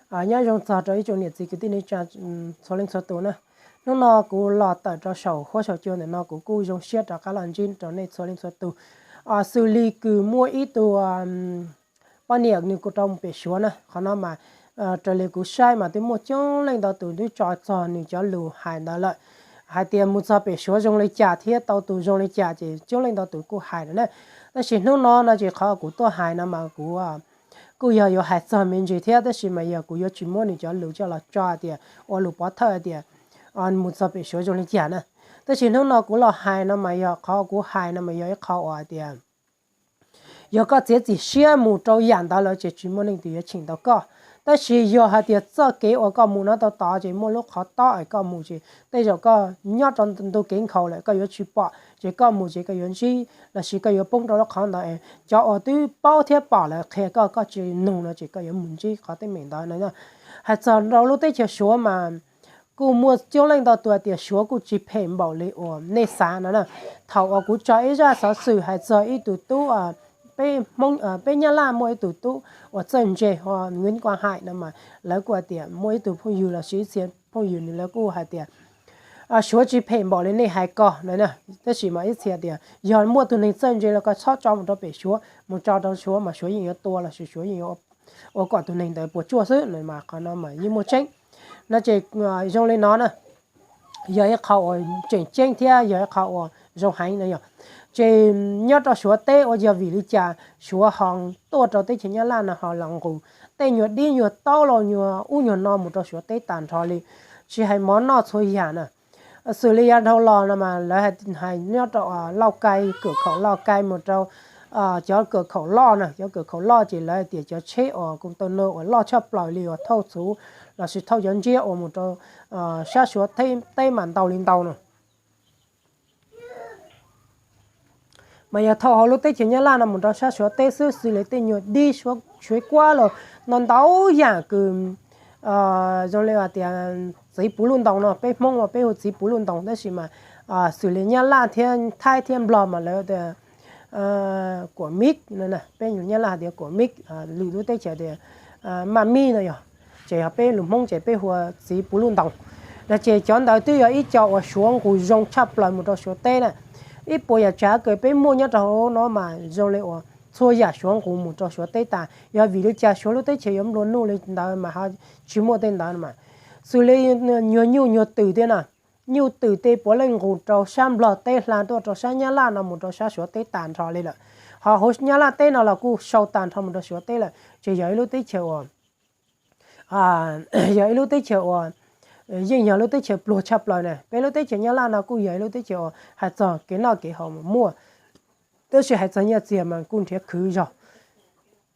Nyob zoo txog rau ib tsoom niam txiv kwv tij neej tsa txhua leej txhua tus na. Hnub no kuv los tawm rau saum huab saum cua ntawm no kuv kuj zoo siab rov qab los ntsib rau nej txhua leej txhua tus. Xws li kws muaj ib tug poj niam nws kuj rau mus pem Suav na, qhov no mas raws li kuv saib mas twb muaj coob leej ntau tus twb tso txog nws cov lus hais ntawd lawm, hais tias mus txog pem Suav zoo li cas thiab tau tus zoo li cas ces coob leej ntau tus kuj hais lawm na. Tab sis hnub no no ces qhov kuv tuaj hais no mas kuv kuj yog yuav hais txog me ntsis thiab, tab sis mas yog kuv yuav tsis muab nws cov lus coj los tso tias ua lus pov thawj tias mus txog pem Suav zoo li cas na. Tab sis hnub no kuv los hais no mas yog qhov kuv hais no mas yog ib qho uas tias yog koj txiav txim siab mus rau yam ntawd lawm ces tsis muaj leej twg yuav cheem tau koj. Tab sis yog hais tias txoj kev uas koj mus no tau tod ces muaj lub qhov tob es koj mus ces tej zaum koj nyob rau ntu kev nkhaus lawm koj yuav tsis pom ces koj mus ces koj yuav ntsib lossis koj yuav poob rau lub qhov ntawd. Cov uas twb paub thiab pom lawm qhia koj koj tsis nug no ces koj yuav mus ntsib qhov teeb meem ntawd. Hais txog rau lub teb chaws Suav mas kuj muaj coob leej ntau tus tias Suav kuj tsis phem npaum li uas nej xav no na. Thaum uas kuv tso ib zaj xov xwm hais txog ib tug tub, peb Hmoob, peb Nyab Laj muaj ib tug tub uas txawj ntse ho Nguyễn Quang Hải no mas lawv kuj hais tias muaj ib tug phooj ywg lossis ib txhia phooj ywg nws lawv kuj hais tias Suav tsis phem npaum li nej hais ko no. Tab sis mas ib txhia tias yog muaj tus neeg txawj ntse los koj txhob tso mus rau pem Suav, mus tso rau Suav mas Suav yeej yuav tua lossis Suav yeej yuav ua kom tus neeg ntawd puas tsuaj xwb no mas qhov no mas yeej muaj tseeb. No ces zoo li no na, yog ib qho uas tseem ceeb thiab yog ib qho uas zoo heev no yog. Ces nyob rau Suav teb ua yog vim li cas Suav ho tuaj rau teb chaws Nyab Laj no ho los nqus tej nyuag dib nyuag taub los nyuag ub nyuag no mus rau Suav teb tag nrho li, tsis hais mov noj txhua yam na. Xws li yav dhau los no mas lawv hais nyob rau Lauj Kai, kawm khaum Lauj Kai mus rau cov kawm khaum loj na, cov kawm khaum loj ces lawv hais tias cov tsheb uas container uas loj tshaj plaws li uas thauj txhuv lossis thauj cov ntsiab uas mus rau sab Suav teb mas ntau li ntau no. Mas yog thauj hauv lub teb chaws Nyab Laj no mus rau sab Suav teb xwb, xws li tej nyuag dib, suav kuab los no ntau yam kws zoo li tias txiv puv luj ntoos no, peb Hmoob uas peb hu txiv puv luj ntoos tab sis mas xws li Nyab Laj thiab Thaib thiab Nplog mas lawv tias kuam mib, peb Nyab Laj tias kuam mib, lwm lub teb chaws tias maj mib no yog, ces yog peb lus Hmoob ces peb hu ua txiv puv luj ntoos. No ces cov ntawd twb yog ib co uas Suav nqus zoo tshaj plaws mus rau Suav teb na. Ib puas yam tsav kws peb muaj nyob rau hauv no mas zoo li uas txhua yam Suav nqus mus rau Suav teb tas. Yog vim li cas Suav lub teb chaws yuav nplua nuj li ntawd mas ho tsis muaj tej ntawd mas, xws li nyuag nyuj nyuag twm thiab na, nyuj twm tej puav leej nqus rau sab Nplog teb hla tuaj rau sab Nyab Laj no mus rau sab Suav teb tas nrho li lawm. Ho hauv Nyab Laj teb no los kuj sau tas nrho mus rau Suav teb lawm, ces yog ib lub teb chaws uas yog ib lub teb chaws uas yeej yog lub teb chaws pluag tshaj plaws na. Peb lub teb chaws Nyab Laj no kuj yog ib lub teb chaws uas hais txog kev noj kev haus mas muaj, tab sis hais txog nyiaj txiag mas kuj nrhiav khwv zog.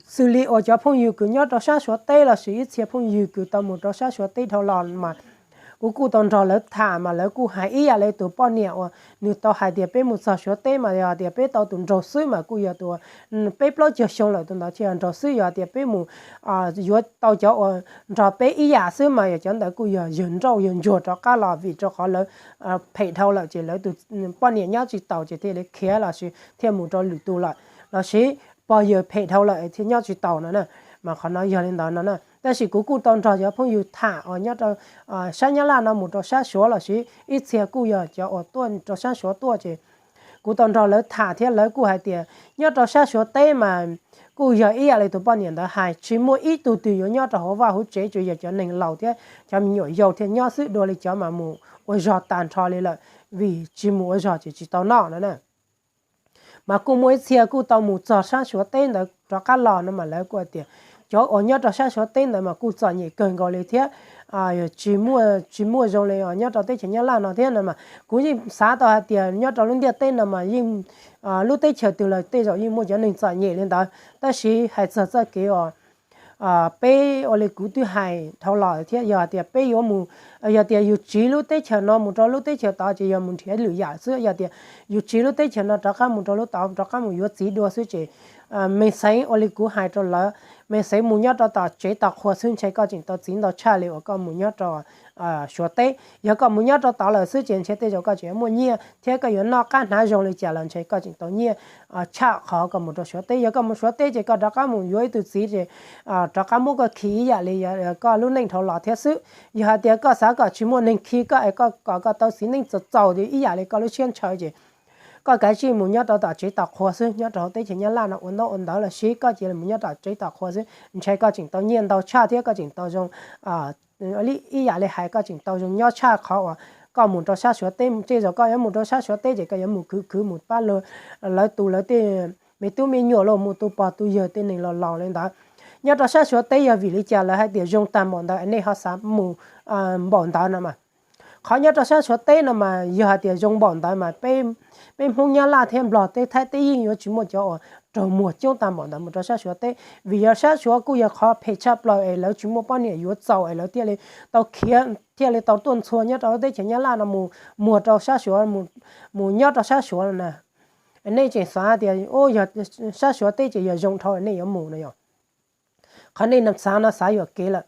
Xws li uas cov phooj ywg kws nyob rau sab Suav teb lossis ib txhia phooj ywg kws tau mus rau sab Suav teb dhau los mas kuv kuj tau nrog lawv tham mas lawv kuj hais ib yam li tus poj niam uas nws tau hais tias peb mus txog Suav teb mas yog tias peb tau tus nraug xwb mas kuj yog tus peb plaub caug xyoo lawm tus ntawd thiaj yog nraug xwb. Yog tias peb mus yuav tau cov uas nrog peb ib yam xwb mas yog cov ntawd kuj yog yawg nrauj yawg ntsuag rov qab los vim rau qhov lawv phem dhau lawm ces lawv tus poj niam nyob tsis taus ces thiaj li khiav lossis thiaj mus rau lwm tus lawm, lossis pog yawg phem dhau lawm thiaj nyob tsis taus no na. Mas qhov no yog li ntawd no na, tab sis kuv kuj tau nrog cov phooj ywg tham uas nyob rau sab Nyab Laj no mus rau sab Suav lossis ib txhia kuj yog cov uas tuaj rau sab Suav tuaj ces kuv tau nrog lawv tham thiab lawv kuj hais tias nyob rau sab Suav teb mas kuj yog ib yam li tus poj niam ntawd hais, tsis muaj ib tug twg yuav nyob rau hauv vaj hauv tsev, tsuas yog cov neeg laus thiab cov me nyuam yaus thiaj nyob xwb, dua li cov mas mus ua zog tas nrho li lawm, vim tsis mus ua zog ces tsis tau noj no na. Mas kuj muaj ib txhia kuj tau mus txog sab Suav teb ntawd rov qab los no mas lawv kuj hais tias cov uas nyob rau sab Suav teb ntawd mas kuj txom nyem kawg nkaus li thiab tsis muaj zoo li nyob rau teb chaws Nyab Laj no thiab no mas kuv yeej xav tau hais tias nyob rau lub ntiaj teb no mas yeej lub teb chaws twg los tej zaum yeej muaj cov neeg txom nyem li ntawd, tab sis hais txog txoj kev uas peb ua li kuv twb hais dhau los thiab, yog tias peb yuav mus, yog tias yus tsiv lub teb chaws no mus rau lub teb chaws tod ces yog mus nrhiav lwm yam xwb, yog tias yus tsiv lub teb chaws no rov qab mus rau lub tod rov qab mus yuav txiv dua xwb ces me xeev ua li kuv hais rau lawv me xev mus nyob rau tom tsev tom qhua xwb ntshe koj tseem tau txiv ntau tshaj li uas koj mus nyob rau Suav teb. Yog koj mus nyob rau tod lawm xwb ces ntshe tej zaum koj tseem yuav muaj nyiaj thiab koj yuav noj qab hnav zoo li cas los ntshe koj tseem tau nyiaj tshaj qhov koj mus rau Suav teb. Yog koj mus Suav teb ces koj rov qab mus yuav ib tug txiv ces rov qab muab koj khi ib yam li koj lub neej dhau los thiab xwb. Yog hais tias koj xav kom tsis muaj neeg khi koj es koj kom koj tau txiv neej txaus txaus ib yam li koj lub siab ntshaw ces koj kav tsij mus nyob rau tom tsev tom qhua xwb, nyob rau hauv teb chaws Nyab Laj no ua ntaub ua ntawv los sis koj cia li mus nyob tom tsev tom qhua xwb ntshe koj tseem tau nyiaj ntau tshaj thiab koj tseem tau zoo ib yam li hais koj tseem tau zoo nyob tshaj qhov uas koj mus rau sab Suav teb. Tej zaum koj yuav mus rau sab Suav teb ces koj yuav mus khwv khwv mus pab lawv tu lawv tej me tub me nyuam los mus tu pog tu yawg tej neeg laus laus li ntawd. Nyob rau sab Suav teb yog vim li cas lawv hais tias zoo tag npaum ntawd nej ho xav mus npaum ntawd no mas? Qhov nyob rau sab Suav teb no mas yog hais tias zoo npaum ntawd mas peb Hmoob Nyab Laj thiab Nplog teb Thaib teb yeej yuav tsis muaj cov uas raug muag coob tag npaum ntawd mus rau sab Suav teb, vim yog sab Suav kuj yog qhov phem tshaj plaws es lawv tsis muaj poj niam yuav txaus es lawv thiaj li tau khiav thiaj li tau tuaj ntxhua nyob rau teb chaws Nyab Laj no mus muag rau sab Suav, mus nyob rau sab Suav no na. Nej tseem xav tias yog sab Suav teb ces yog zoo dhau nej yuav mus no yog qhov nej xav no xav yuam kev lawm.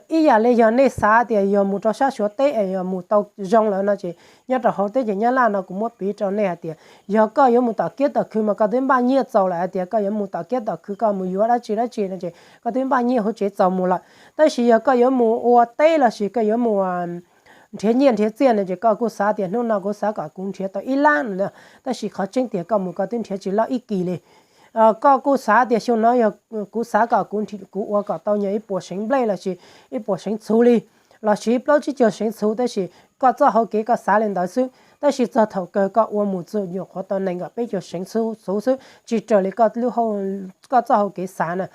Ib yam li yog nej xav tias yog mus rau sab Suav teb es yog mus tau zoo lawm no ces nyob rau hauv teb chaws Nyab Laj no kuv muab piv rau nej hais tias yog koj yuav mus tom kiab tom khw mas koj twb npaj nyiaj txaus lawm hais tias koj yuav mus tom kiab tom khw koj mus yuav dab tsi dab tsi no ces koj twb npaj nyiaj hauv tsev txaus mus lawm. Tab sis yog koj yuav mus ua teb los sis koj yuav mus nrhiav nyiaj nrhiav txiaj no ces koj kuj xav tias hnub no kuv xav kom kuv nrhiav tau ib lab no, tab sis qhov tseeb tias koj mus koj twb nrhiav tsis loj ib kis li. Koj kuj xav tias xyoo no yog kuv xav kom kuv ua kom tau nyuag ib puas seev nplej los sis ib puas seev txhuv li, los sis plaub tsib caug seev txhuv, tab sis koj txoj hau kev koj xav li ntawd xwb, tab sis txog thaum kawg koj ua mus txog nyuam qhuav tau nees nkaum peb caug seev txhuv xwb, tsis raws li koj txoj hau kev xav na.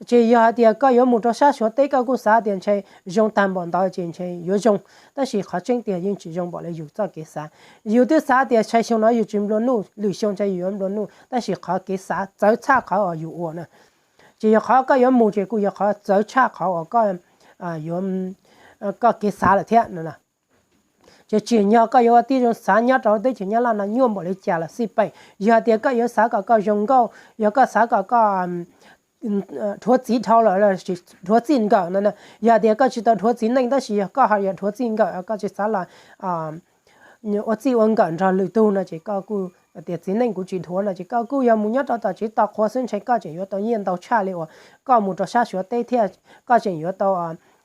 Ces yog hais tias koj yuav mus rau sab Suav teb koj kuj xav tias ntshe zoo tag npaum ntawd ces ntshe yuav zoo, tab sis qhov tseeb tiag yeej tsis zoo npaum li yus txoj kev xav. Yus twb xav tias tshai xyoo no yus tsis nplua nuj, lwm xyoo ntshe yus yuav nplua nuj, tab sis qhov kev xav txawv tshaj qhov uas yus ua na. Ces yog qhov koj yuav mus ces kuj yog qhov txawv tshaj qhov uas koj yuav, koj kev xav lawm thiab. Ces tsim nyog koj yuav ua tib zoo xav nyob rau teb chaws Nyab Laj no nyuaj npaum li cas los xij peem. Yog tias koj yuav xav kom koj zoo nkauj, yog koj xav kom koj dhuav txiv dhau lawm, dhuav txij nkawm no, yog tias koj tsis tau dhuav txiv neej tab sis yog koj ho yog dhuav txij nkawm koj tsis xav los ua txij ua nkawm nrog lwm tug no ces koj kuj tias txiv neej kuv tsis dhuav no ces koj kuj yog mus nyob rau tom tsev tom qhua xwb ntshe koj tseem yuav tau nyiaj ntau tshaj li uas koj mus rau sab Suav teb thiab koj tseem yuav tau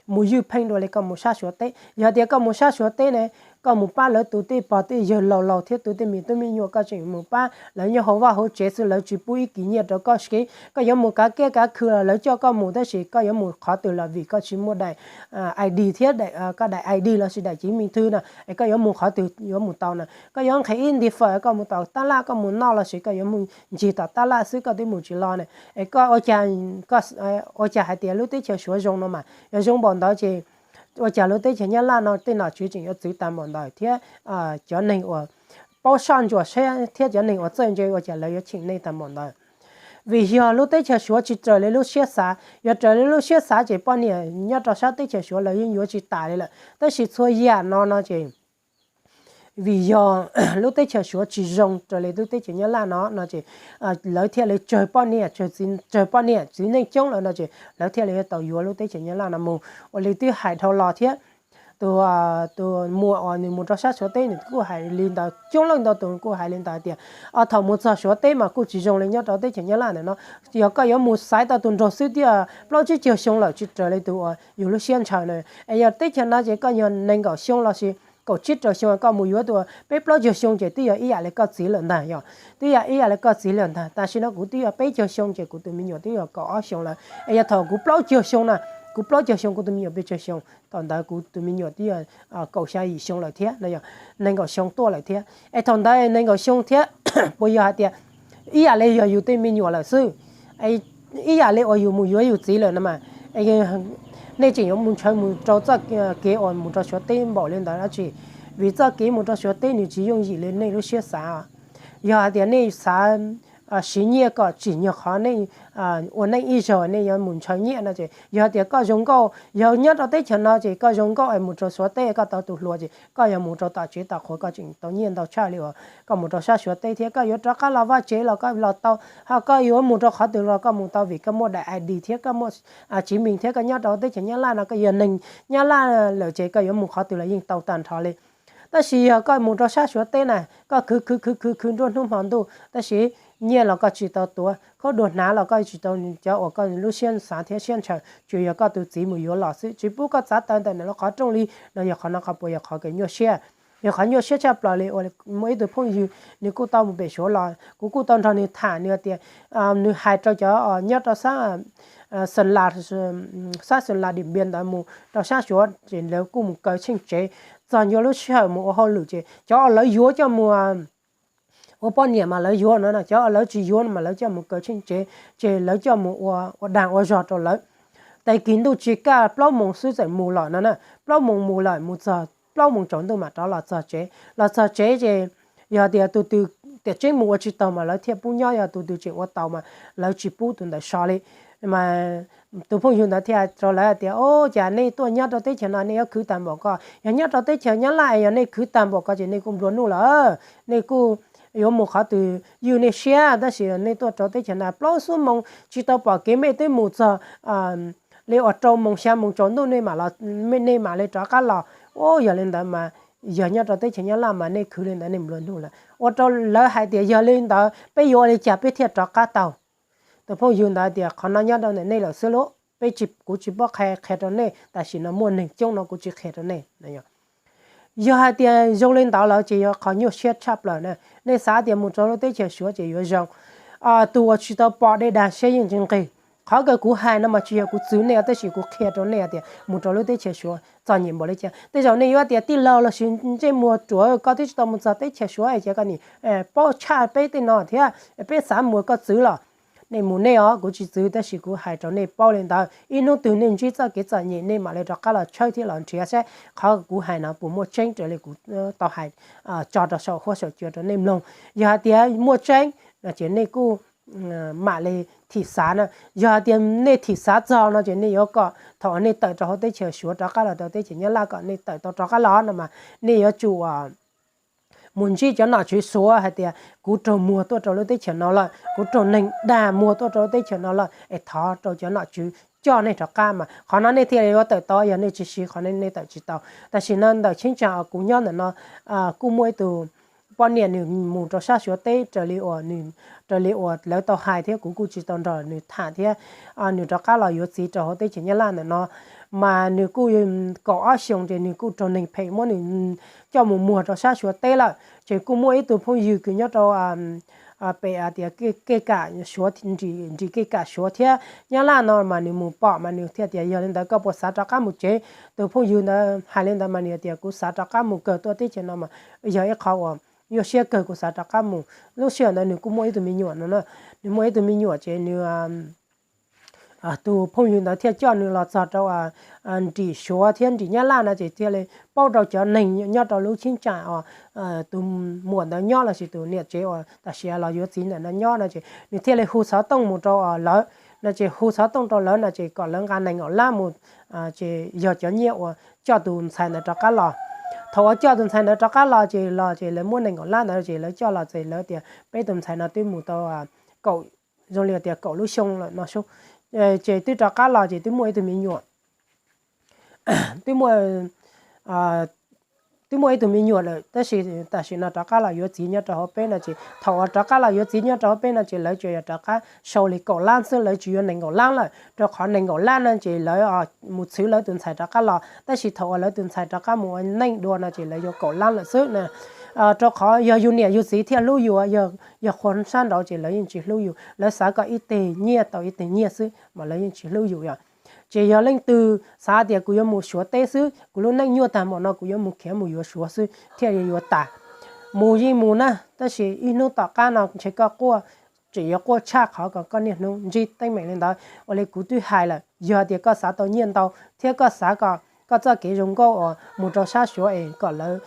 mus ywj pheej dua li koj mus sab Suav teb. Yog tias koj mus sab Suav teb ne, koj mus pab lawv tu tej pog tej yawg laus laus thiab tu tej me tub me nyuam, koj tseem mus pab lawv nyob hauv vaj hauv tsev xwb lawv tsis pub ib kis nyiaj rau koj sim. Koj yuav mus kav kiab kav khw los lawv coj koj mus, tab sis koj yuav mus qhov twg los vim koj tsis muaj daim I D thiab, koj daim I D los sis daim chứng minh thư no es koj yuav mus qhov twg yuav mus tau na. Koj yuav nqhis ib nti fawm koj mus tom tab laj koj mus noj los sis koj yuav mus ncig tom tab laj xwb koj twb mus tsis los na. Es koj ua cas hais tias lub teb chaws Suav zoo no mas yog zoo npaum ntawd ces ua cas lub teb chaws Nyab Laj no tej nom tswv tseem yuav txwv tag npaum ntawd thiab cov neeg uas paub soj ntsuam siab thiab cov neeg uas txawj ntse ua cas lawv yuav cheem nej tag npaum ntawd? Vim yog lub teb chaws Suav tsis raws li lub siab xav. Yog raws li lub siab xav ces poj niam nyob rau sab teb chaws Suav lawv yeej yuav tsis tas li lawm, tab sis txhua yam no no ces vim yog lub teb chaws Suav tsis zoo raws li lub teb chaws Nyab Laj no no ces lawv thiaj li tsawg poj niam, tsawg poj niam txiv neej coob lawm no ces lawv thiaj li tau yuav lub teb chaws Nyab Laj no mus. Ua li twb hais dhau los thiab, tus muam uas nws mus rau sab Suav teb nws kuj hais li ntawd, coob leej ntau tus kuj hais li ntawd tias thaum mus txog Suav teb mas kuj tsis zoo li nyob rau teb chaws Nyab Laj ntawm no. Yog koj yuav mus xaiv tau tus nraug xwb twb yog plaub tsib caug xyoo lawm tsis raws li tus uas yus lub siab ntshaw na. Es yog teb chaws no ces koj yog nees nkaum xyoo los sis kaum tsib rau xyoo koj mus yuav tus peb plaub caug xyoo ces twb yog ib yam li koj txiv lawm ntag, yog twb yog ib yam li koj txiv lawm ntag. Tam sim no kuv twb yog peb caug xyoo ces kuv tus me nyuam twb yog kaum ob xyoo lawm. Es yog thaum kuv plaub caug xyoo na, kuv plaub caug xyoo kuv tus me nyuam peb caug xyoo, thaum ntawd kuv tus me nyuam twb yog kaum xya yim xyoo lawm thiab no, yog nees nkaum xyoo tuaj lawm thiab. Es thaum ntawd nees nkaum xyoo thiab puas yog hais tias ib yam li yog yus tej me nyuam lawm xwb, ib yam li uas yus mus yuav yus txiv lawm no mas, nej tseem yuav mus ntshaw mus rau txoj kev uas mus rau Suav teb npaum li ntawd dab tsi? Vim txoj kev mus rau Suav teb nws tsis yooj yim li nej lub siab xav. Yog hais tias nej xav siv nyiaj kom tsim nyog qhov nej ua neej ib zaug nej yuav mus ntshaw nyiaj no ces yog tias koj zoo nkauj, yog nyob rau teb chaws no ces koj zoo nkauj es mus rau Suav teb koj tau tus hluas ces koj yuav mus rau tom tsev tom qhuav koj tseem tau nyiaj ntau tshaj li uas koj mus rau sab Suav teb thiab koj yuav rov qab los vaj tsev los koj los tau, ho koj yuav mus rau qhov twg los koj mus tau vim koj muaj daim ID thiab koj muaj tsis meej thiab koj nyob rau teb chaws Nyab Laj no koj yog neeg Nyab Laj lawm ces koj yuav mus qhov twg los yeej tau tag nrho li. Tab sis yog koj mus rau sab Suav teb na koj khwv khwv khwv khwv khwv nruab hnub hmo ntuj tab sis nyiaj los koj tsis tau tuav, khaub dua hnav los koj tsis tau cov uas koj lub siab xav thiab siab ntshaw, tsuas yog koj tus txiv mus yuav los xwb, tsis pub koj txav taw ntawm nws lub qhov rooj li no. Yog qhov no qhov puas yog qhov kev nyuaj siab? Yog qhov nyuaj siab tshaj plaws li uas muaj ib tug phooj ywg nws kuj tau mus pem Suav los kuv kuj tau nrog nws tham, nws tias nws hais rau cov nyob rau sab Xeem Las, sab Xeem Las Dim Npias ntawd mus rau sab Suav ces lawv kuj mus kaw tsheej tsev, txog ncua lub sij hawm mus ua hauj lwm ces cov uas lawv yuav coj mus ua poj niam mas lawv yuav no, cov uas lawv tsis yuav mas lawv coj mus kaw tsheej tsev ces lawv coj mus ua dag ua zog rau lawv. Tes kis ntuj tsis kaj plaub moos xwb txawm mus lawm no na, plaub moos mus lawm mus txog plaub moos tsaus ntuj mam rov los txog tsev, los txog tsev ces yog tias tus twg tiam tseeb mus ua tsis taus mas lawv thiaj pub nyob, yog tus twg tseem ua taus mas lawv tsis pub tus ntawd so li. Mas tus phooj ywg ntawd thiaj rau lawv hais tias, o, cas nej tuaj nyob rau teb chaws no nej yuav khwv tag npaum ko, yog nyob rau teb chaws Nyab Laj yog nej khwv tag npaum ko ces nej kuj nplua nuj lawm, nej kuj yuav mus qhov twg ywj nej siab, tab sis nej tuaj rau teb chaws no plaub xuab moos tsis tau pom kev mej twb mus txog li uas rau moos xya moos tsaus ntuj nej mam li rov qab los. Ua yog li ntawd mas yog nyob rau teb chaws Nyab Laj mas nej khwv li ntawd nej nplua nuj lawm. Ua rau lawv hais tias yog li ntawd peb yuav ua li cas peb thiaj rov qab tau? Tus phooj ywg ntawd tias qhov no nyob rau ntawm nej lawm xwb lauj, peb tsis, kuv tsis paub qhia, qhia rau nej, tam sim no muaj neeg coob no kuv tsis qhia rau nej. Yog hais tias zoo li ntawd lawm ces yog qhov nyuaj siab tshaj plaws na. Nej xav tias mus rau lub teb chaws Suav ces yuav zoo, tus uas tsis tau pom dej dag siab yeej tsis nqig. Qhov kawg kuv hais no mas tsis yog kuv txwv nej tab sis kuv qhia rau nej tias mus rau lub teb chaws Suav txom nyem npaum li cas. Tej zaum nej yuav tias tij laug los sis ntsej muag ruam koj twb tsis tau mus txog teb chaws Suav ces koj nim paub tshaj peb tej no thiab peb xav mus koj txwv los nej mus nej os, kuv tsis txwv tab sis kuv hais rau nej paub li ntawd. Ib hnub twg nej ntsib txoj kev txom nyem nej mam li rov qab los tshawb thiab los nrhiav saib qhov kuv hais no puas muaj tseeb raws li kuv tau hais tso rau saum huab saum cua rau nej mloog. Yog hais tias muaj tseeb no ces nej kuj mam li thim xav na. Yog hais tias nej thim xav txog no ces nej yuav kom thaum nej tawm rau hauv teb chaws Suav rov qab los rau teb chaws Nyab Laj kom nej tawm tau rov qab los no mas nej yuav tsum mus ntsib cov nom tswv Suav hais tias kuv raug muag tuaj rau lub teb chaws no lawm, kuv raug neeg dag muag tuaj rau lub teb chaws no lawm es thov rau cov nom tswv coj nej rov qab mas qhov no nej thiaj li yuav tawm tau, yog nej tsis siv qhov no nej tawm tsis tau. Tam sim no ntawm cheeb tsam uas kuv nyob ntawm no kuj muaj ib tug poj niam nws mus rau sab Suav teb raws li uas, raws li uas lawv tau hais thiab kuv kuj tsis tau nrog nws tham thiab. Nws rov qab los yuav txiv rau hauv teb chaws Nyab Laj ntawm no mas nws kuj kaum ob xyoos ces nws kuj raug neeg phem muab nws coj mus muag rau sab Suav teb lawm. Ces kuj muaj ib tug phooj ywg kws nyob rau pem tias kej kam Suav, nrim kej kam Suav thiab Nyab Laj no mas nws mus pom mas nws thiaj tias yog li ntawd koj puas xav rov qab mus tsev? Tus phooj ywg ntawd hais li ntawd mas nws tias kuv xav rov qab mus kawg tuaj teb chaws no mas yog ib qho uas nyuaj siab kawg, kuv xav rov qab mus. Lub sij hawm ntawd nws kuj muaj ib tug me nyuam no, nws muaj ib tug me nyuam ces nws tus phooj ywg ntawd thiaj coj nws los txog rau nrim Suav thiab nrim Nyab Laj no ces thiaj li paub rau cov neeg nyob rau lub cheeb tsam uas tus muam ntawd nyob los sis tus niam tsev uas tam sim los yuav txiv ntawm no nyob no ces nws thiaj li hu xov tooj mus rau lawv no ces hu xov tooj rau lawv no ces kom lawv nqa nees nkaum lab mus, ces yog cov nyiaj uas coj tus ntxhais ntawd rov qab los. Thaum uas coj tus ntxhais ntawd rov qab los ces los ces lawv muab nees nkaum lab ntawd ces lawv coj los ces lawv tias peb tus ntxhais no twb mus tau kaum, zoo li tias kaum lub xyoo lawm no, ces twb rov qab los ces twb muaj ib tug me nyuam, twb muaj, twb muaj ib tug me nyuam lawm tab sis tam sim no rov qab los yuav txiv nyob rau hauv peb no ces thaum uas rov qab los yuav txiv nyob rau hauv peb no ces lawv tsuas yog rov qab sau li kaum lab xwb, lawv tsis yuav nees nkaum lab lawm rau qhov nees nkaum lab no ces lawv mus txhwv lawv tus ntxhais rov qab los, tab sis thaum uas lawv tus ntxhais rov qab mus ua neej dua no ces lawv yuav kaum lab lawm xwb na. Rau qhov yog yus niam yus txiv thiaj hlub yus, yog qhua sab nraud ces lawv yeej tsis hlub yus, lawv xav kom ib teg nyiaj tau ib teg nyiaj xwb mas lawv yeej tsis hlub yus yom. Ces yog leej twg xav tias kuv yuav mus Suav teb xwb, kuv lub neej nyuaj tag npaum no kuv yuav mus khiav mus yuav Suav xwb thiaj li yuav tas. Mus yeej mus na, tab sis ib hnub tom qab no ntshe koj quaj, tseem yuav quaj tshaj qhov kom koj niaj hnub ntsib teeb meem li ntawd. Ua li kuv twb hais lawm, yog tias koj xav tau nyiaj ntau thiab koj xav kom koj txoj kev zoo nkauj uas mus rau sab Suav es kom lawv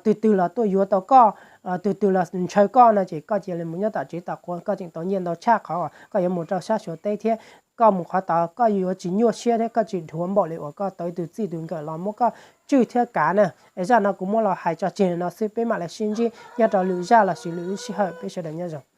twg twg los tuaj yuav tau koj los tus twg los ntshaw koj no ces koj cia li mus nyob tom tsev tom quav, koj tseem tau nyiaj ntau tshaj qhov uas koj yuav mus rau sab Suav teb thiab. Koj mus qhov tod koj yuav tsis nyuaj siab thiab koj tsis dhuav npaum li uas koj tau ib tug txij tus nkawm los muab koj tswj thiab kav na. Es zaj no kuv muab los hais tso tseg no xwb, peb mam li sib ntsib nyob rau lwm zaj los sis lwm lub sij hawm, peb sawv daws nyob zoo.